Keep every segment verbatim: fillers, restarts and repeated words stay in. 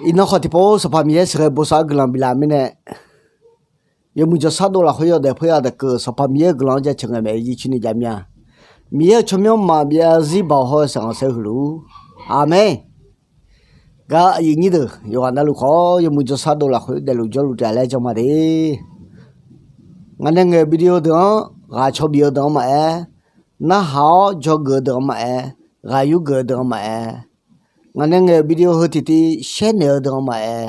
Iqnan khawf tiqpov Sanqpaq Miqyaer sheuqghae bosav-eu guiqlanq biflaf mirnae, yawmuiq jawrshar dov lafkhoer yawdaef peur-a daqkeuv Sanqpaq Miqyaer-euq guiqlanq-anr jaceuq ngae maeq-aer jircoer ni jav mir-a. Miqyaer-euq tsawrmyanr maqbyav zarzir baoq haw-eu shaqganq saer huiq luf-ur. Aqmeq. Gar aqyuif nyir deuq yawqghaq navluf khawf yawmuiq jawrshar dov lafkhoer daefluf jawrluf taef-a laer jan ma de. Ngaq nae ngaeq-euq video deuq-anr ghaq caw bif-eu deuq-anr maqaer, narhaq-awr dzawgeuf-eu deuq-anr maqaer, ghaq yur geuf-eu deuq-anr maqaer, ngaq nae ngaeq-euq video heu tiqtiv shaer naeq-eu deuq-anr maqaer,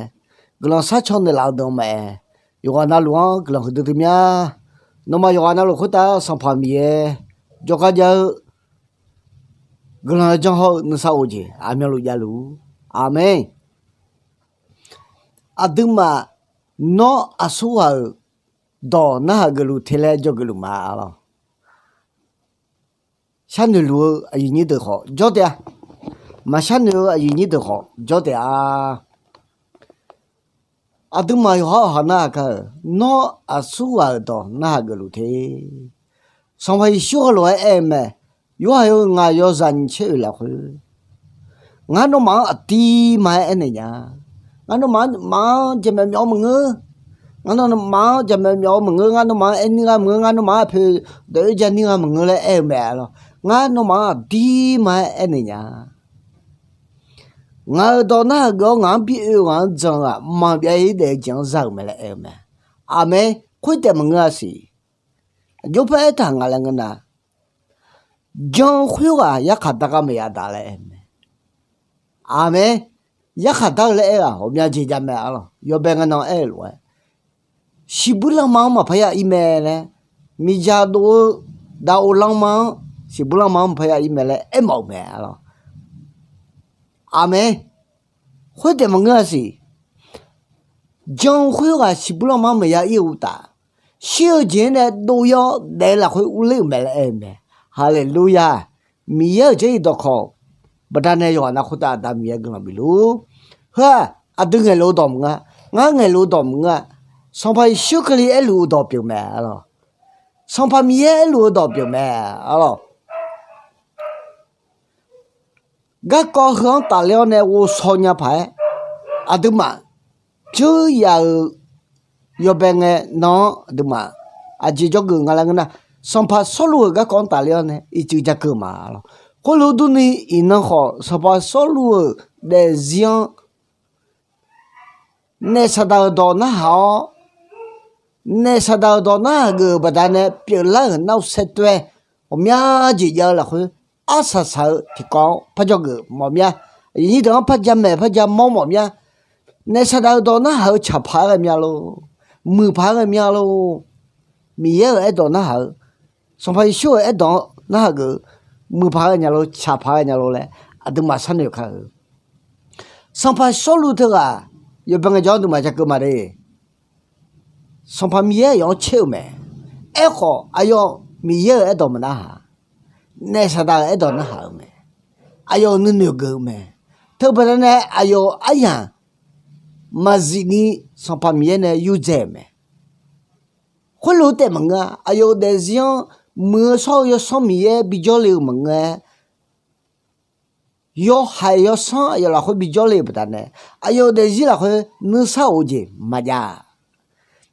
guiqlanq sharcaw naeqlaf-eu deuq-anr maqaer, yawqghaq navluf-anr guiqlanq huiqdui dui mya. Nawmaf yawqghaq navluf khoertav Sanqpaq Miqyaer jawrgar jar-eu guiqlanq-eu janr hawr-eu nuisar of jeq aqmyanluf javluf-ur. Aqmeq. Aqduimaf nawr aqsurghaq-euq dawq narhaq geufluf te laer dzawgeuf luf ma-a lawq. Sharnoeq luf-eu aqyuif nyir deuq khawf jawr taef-a. Maqsharnoeq-eu aqyuif nyir deuq khawf jawr taef-a. Aqduimaf yawqha-awq ha nar-aq kar-euq nawr aqsurghaq-euq dawq narhaq geufluf te. Sanqpaq Yeqsur heulof-aer aer-eu mae. Yorhaq-euq ngaq yawzaq nyiq tser oeq lafkhoer, ngar nawmaf-anr aqdirma-aer aernaeq nya. Ngar nawmaf-anr maf-anr jaqmyawf myawf-eu maqngeur. Ngar nawmaf-anr jaqmyawf myawf-eu maqngeur. Ngar nawmaf-anr aer nir gha maqngeur. Ngar nawmaf-anr aqpoeq dawq-oer ja nir gha maqngeur laer aer-eu mae-a lawq. Ngar nawmaf-anr aqdirma-aer aernaeq nya. Ngaq-euq dawq narhaq geuf-awr ngaq-anr bi oe-eu ghaq-anr jan-eu ghaq mqmaq byav-ir daef-eu jeq-anr za-euq mae laer aer-eu mae. Aqmeq. Khoertaef maqngeur-a siq. Aqjox par aertaq nga laer ngeur nar, jan-eu khoerghaq yarkhaq dar gar maqya daq laer aer-eu mae. Aqmeq. Yarkhaq dar-eu laer aer-aq ghawqmya jeq jav mae-a lawq. Yawbae ngae nan aer-eu lof-aer, siqbuir lanma-anr maqpar ya ir mae laer, miqdzaq dov-eu daqoq lanma-anr siqbuir lanma-anr maqpar ya ir mae laer aer mawf-euq mae-a lawq. Aqmeq. Khoertaef maqngeur-a siq. Jan-eu khoerghaq siqbuir lanma-anr maqya ir-eu uqtaf, shir-eu jeq-anr nae dov-ir-awr daef-eu lafkhoer urler-euq mae laer aer-eu mae. Haleluya! Miqyaer-euq jarlif dawqkawq baqdanae yawqghaq nav khoertav Aqda Miqyaer guiqlanq bif luf-ur. Heu-aq aqdui ngaeqluf-eu dawq maqngeur-a. Ngar ngaeqluf-eu dawq maqngeur-a. Sanqpaq Yeqsur Kali aerluf-eu dawq pyeuf mae-a lawq. Sanqpaq Miqyaer aerluf-eu dawq pyeuf mae-a lawq. Garkawv heu-anr tafler-awr nae ghovshaw nya paq-aer, aqduimaf jeur yaf-euq yawbae ngae nan-anr aqduimaf aqjeq jawrgeuf nga laer ngeur nar, Sanqpaq Sawrluv-euq garkawv-anr tafler-awr nae ircuf ja keuv ma-a lawq. Khoerlof durni, iqnan khawf Sanqpaq Sawrluv-euq daefzir-anr naef Saqdaq-euq dawq narhaq-awr, naef Saqdaq-euq dawq narhaq geuf-euq baqdanae pyeuflar-euq nar-eu saertoer ghawqmya jeq jav-eu lafkhoer, arsaq saq-eu tiqkawv-anr par dzawgeuf mawf mya. Aqyuif nyir deuq-anr par jamaeq par jamawr mawf mya. Naef Saqdaq-euq dawq narhaq-eu tsaq paq-aer ghae mya lor. Muiq paq-aer ghae mya lor. Miqyaer-euq aerdawq narhaq-eu, Sanqpaq Yeqsur-euq aerdawq-anr narhaq geuf-eu, muiq paq-aer ghae nya lor, tsaq paq-aer ghae nya lor laer aqduimaf sharnoeq kar-eu. Sanqpaq Sawrluv teughaq yawbae ngaejawr aqduimaf ja keuv ma de. Sanqpaq Miqyaer aqyawf-anr caer-eu mae. Aerkhawf aqyawf Miqyaer-euq aerdawq maqnarhaq, naef Saqdaq-euq aerdawq narhaq-eu mae. Aqyawf-euq nuinoeq geuf-eu mae. Teubaqdanae aqyawf-euq aryamq maqzif ni Sanqpaq Miqyaer nae yurdzae-euq mae. Khoerlof-aer taef maqngeur-a. Aqyawf-euq daefzir-anr muiq-eu shawr-eu Yawsanr Miqyaer bijawr le-euq maqngeur-aer, yawhaiq yawsanr aqyawf lafkhoer bijawr le-euq baqdanae, aqyawf-euq daefzir lafkhoer nuisar of-eu jeq maqjav.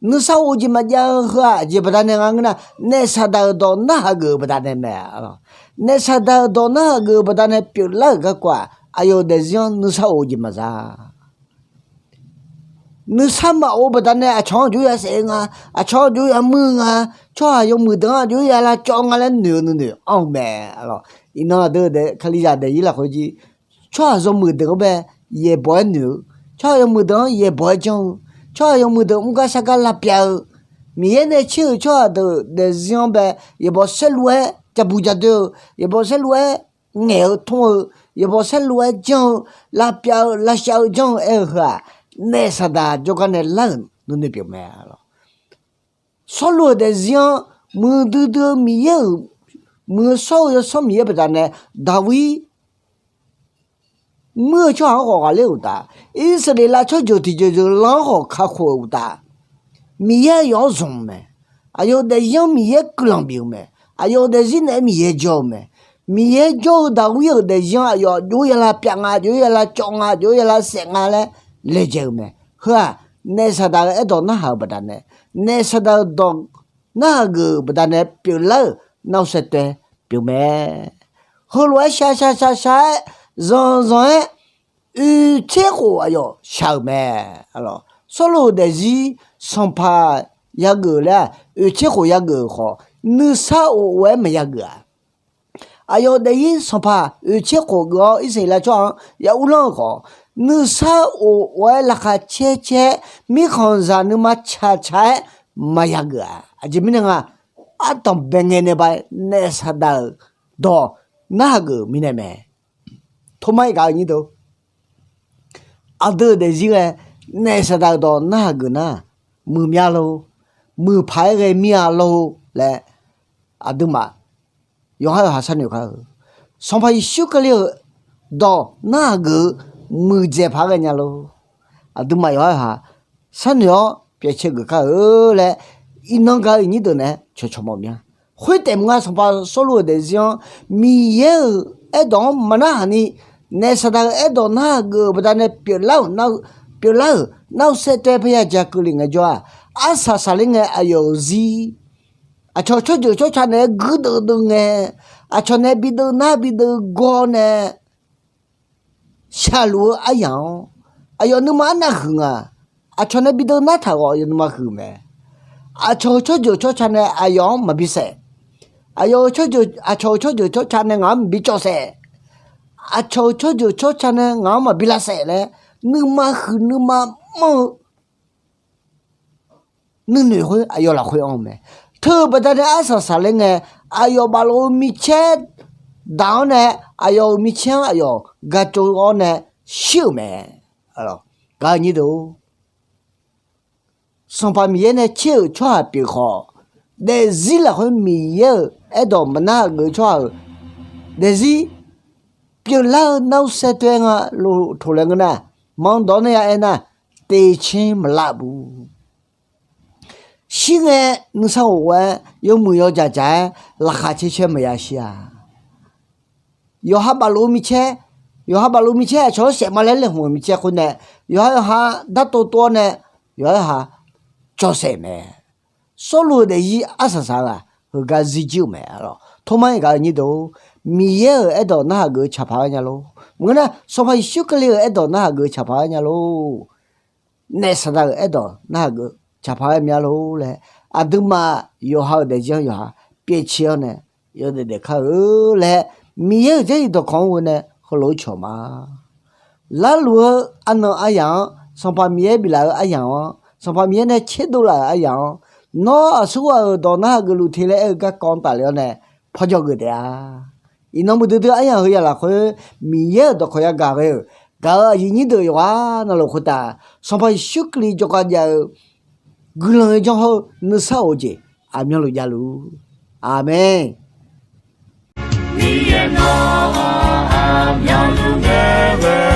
Nuisar of-eu jeq maqjav-eu heu-aq aqjeq baqdanae nga ngeur nar, naef Saqdaq-euq dawq narhaq geuf-euq baqdanae mae-a lawq. Naef Saqdaq-euq dawq narhaq geuf-euq baqdanae pyeuflar-euq garkawv-aq, aqyawf-euq daefzir-anr nuisar of-eu jeq maqza. Nuisar maqof-eu baqdanae aqcawq-anr aqjox ya saef-eu nga, aqcawq-anr aqjox ya muir-eu nga, tsawrhaq yawmuiq deuq-anr aqjox ya lavcawv nga laer noeq-eu nuinoeq anr-eu mae-a lawq. Iqnan aqdui-euq daef Kalizaq daefzir lafkhoer jir, tsawrhaq yawmuiq deuq-anr bae yaeqbawq-aer noeq-eu, tsawrhaq yawmuiq deuq-anr yaeqbawq-aer janr-eu, tsawrhaq yawmuiq deuq mr gar shar gar lavpyav-eu, Miqyaer nae tser-euq tsawrhaq deuq daefzir-anr bae yaeqbawq saerlu-aer jabu jadoer-eu, yaeqbawq saerlu-aer ngaeq-eu tmr-eu, yaeqbawq saerlu-aer janr-eu, lavpyav-eu lavshav-eu janr-eu aer-eu heu-aq, naef Saqdaq jawrgar nae lar-euq nuinoeq pyeuf mae-a lawq. Sawrluv-euq daefzir-anr muiqdui dui-eu Miqyaer-euq, muiq-eu shawr-eu Yawsanr Miqyaer baqdanae Daqwir muir-eu tsawrhaq-anr khawf ghaqler-euq uqtaf, Irsaqleqlav tsawrjeuq tiqjeuq jeuq lan-anr khawf kakhof-euq uqtaf, Miqyaer aqyawf-anr zmq-eu mae. Aqyawf-euq daefzir-anr Miqyaer guiqlanq bif-eu mae. Aqyawf-euq daefzir naeq-aer Miqyaer jawr-eu mae. Miqyaer jawr-eu Daqwir-euq daefzir-anr aqyawf jov-aer yala pyav nga, jov-aer yala cawv nga, jov-aer yala saef nga laer laejae-eu mae. Heu-aq, naef Saqdaq-euq aerdawq narhaq-euq baqdanae, naef Saqdaq-euq dawq narhaq geuf-euq baqdanae pyeuflar-euq narhaq saevtaev pyeuf mae. Heulof-aer shar shar shar shar-aer, zanq zanq-aer, oeqtser khof aqyawf shaq-euq mae. Sawrluv-euq daefzir sanqpaq yageuf laer-aq, oeqtser khof yageuf-euq khawf, nuisar of of-aer maqya geuf-aq. Aqyawf-euq daefzir sanqpaq oeqtser khof geuf-awr Irsaqleqlav tsawrhaq-anr ya urlanr-eu khawf, nuisar of of-aer laqkhaq caer caer-aer, mirkhanqzaq nuima tsaq tsaq-aer maqya geuf-aq. Aqjeq mirnae nga, ardanqbae ngae nae ba naef Saqdaq-euq dawq narhaq geuf mirnae mae. Tormar-iq gaq-eu nyir deuq, aqdui-euq daefzir ghae naef Saqdaq-euq dawq narhaq geuf nar, muiqmya lor, muiqpaq-aer ghae mir-a lor laer, aqduimaf yawqhar yawqha sharnoeq kar-eu. Sanqpaq Yeqsur Kali-euq dawq narhaq geuf-eu muiqdzaeq paq-aer ghae nya lor. Aqduimaf yawqhar yawqha sharnoeq-awr pyaeqcae geuf kar-eu laer, iqnan gaq-eu nyir deuq naeq-aer cawqcawq mawf mya. Khoertaef maqnga, sanqpaq Sawrluv-euq daefzir-anr Miqyaer-euq aerdawq-anr maqnarhaq ni, naef Saqdaq-euq aerdawq narhaq geuf-euq baqdanae pyeuflar-euq nar-eu, pyeuflar-euq narhaq saevtaev parya ja keuvle ngaejawr-aq, arsaq saqler ngae aqyawf-euq zir, aqcawq tsawrjeuq tsawrca naeq-aer guirdeuv deuv ngae, aqcawq nae bideuv nar bideuv gawr nae shaqluf-eu aryaq-anr, aqyawf nuima arnav huiq nga. Aqcawq nae bideuv nartaq ghawf aqyawf nuima huiq mae. Aqcawq-euq tsawrjeuq tsawrca nae aqyawf-anr maqbi saef. Aqyawf-euq tsawrjeuq, aqcawq-euq tsawrjeuq tsawrca nae ngaq-anr maqbi cawv saef. Aqcawq-euq tsawrjeuq tsawrca nae ngaq-anr maqbi lavsaef laer nuima huiq nuima manr-eu nuinoeq khoer aqyawf lafkhoer anr-eu mae. Teu-eu baqdanae arsaq saqler ngae, aqyawf baflof-eu micaer daq-awr nae, aqyawf-euq micaer-anr aqyawf gaqtsov-awr nae shir-euq mae. Gaq-eu nyir deuq, Sanqpaq Miqyaer nae caer-euq tsawrhaq pyeuf khawf, daefzir lafkhoer Miqyaer-euq aerdawq maqnar geuf-eu tsawrhaq-euq daefzir pyeuflar-eu narhaq saevtaev nga lof toq laer ngeur nar, manr dawq-anr nae ya aer nar, teqcaer maqlar bu. Shir ngae nuisar of of-aer yawmuiq yawdzaq dzaq-aer laqkhaq caer caer maqya shir-a. Yawqha baflof-eu micaer, yawqha baflof-eu micaer aqcawq-anr saef ma laer laeqhmq-euq micaer khoer nae, yawqha yawqha dartov tov-awr nae, yawqha yawqha cawv saef mae. Sawrluv-eu daefzir arsaq saq-eu-aq, heugar zir jir-euq mae. Tormar-iq gaq-eu nyir deuq, Miqyaer-euq aerdawq narhaq geuf-eu caqpaq-aer nya lor. Maqngeur nar, Sanqpaq Yeqsur Kali-euq aerdawq narhaq geuf-eu caqpaq-aer nya lor. Naef Saqdaq-euq aerdawq narhaq geuf-eu caqpaq-aer mya lor laer, aqduimaf yawqha-euq daefzir-anr yawqha pyaev ciq-awr nae yawdaef daef kar-eu laer, Miqyaer-euq Jarlif dawqkawq-anr ghoe nae heulof-aer cawq ma. Larluf-eu arnan aryaq-anr, Sanqpaq Miqyaer biflaf-eu aryaq-anr, Sanqpaq Miqyaer nae tserdov laf-euq aryaq-anr, nawr aqsurghaq-euq dawq narhaq geufluf te laer aer-eu garkawv-anr tafle-awr nae pawjawr geuf taef-a. Iqnan muiqdui dui aryaq heu ya lafkhoer, Miqyaer-euq dawqkawq yagaq ghae-euq gaq-euq aqyuif nyir deuq yawqghaq navluf khoertav, Sanqpaq Yeqsur Kali jawrgar jav-eu guiqlanq-eu janr hawr-eu nuisar of-eu jeq aqmyanluf javluf. Aqmeq. Miqyaer nawr aqmyanluf nae ghae